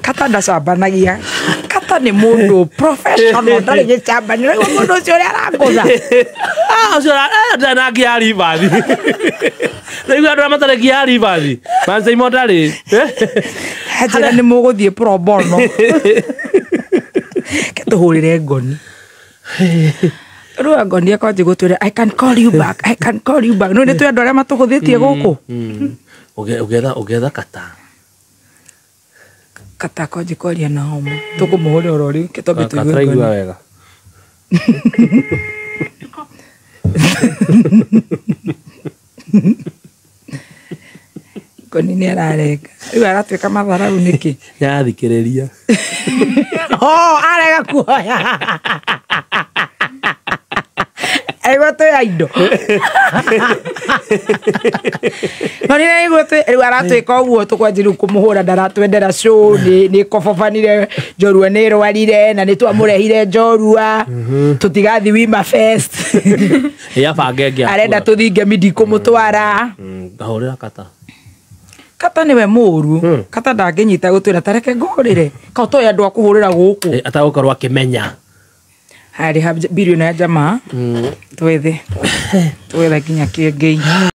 Kata ndacambanagia. Kata nĩ mũndũ professional, ndarĩ gĩcambanio. Rĩu mũndũ ũcio ũrĩa arangũtha. Ah, ũcio ndarĩ na ngia ya ribathi. Rĩu andũ arĩa matarĩ ngia ya ribathi. Manseimo ndarĩ. Anjĩra nĩ mũgũthiĩ pro bono. Ke tũhũrĩre ngoni. Rĩu ngoni akanjia gũtwĩra, "I can call you back, I can call you back." No nĩ twĩ andũ arĩa matũhũthĩtie gũkũ. Ũgetha kata. Kata akanjia kwaria na homa. Tũkũmũhũrĩra oro rĩu, ke twambe tũigue Kataraigua ngoni. wega. Ngoni nĩ ararenga. Rĩu aratuĩka matharau nĩkĩ? Nĩarathikĩrĩria. Oh, arega kuoya. Aigua twĩ a indo. No nĩ aigua twĩ rĩu aratwĩka ũguo tũkwanjia rĩu kũmũhũra, ndaratwendera show, nĩ kobobanire njorua nĩ ĩrwarire na nĩ twamũrehire njorua tũtigathi Wima Fest. Ĩ abange ĩngĩ. Arenda tũthiĩ ngemi ndikũmũtwara. Ngahũrĩra kata. Kata nĩwe mũru. Kata ndangĩnyita gũtwĩra tareke ngũhũrĩre. Ka ũtoĩ andũ a kũhũrĩra gũkũ. Atagũkorwo akĩmenya. Harĩ ha bilioni ya jamaa twethe twethe nginya kĩengei.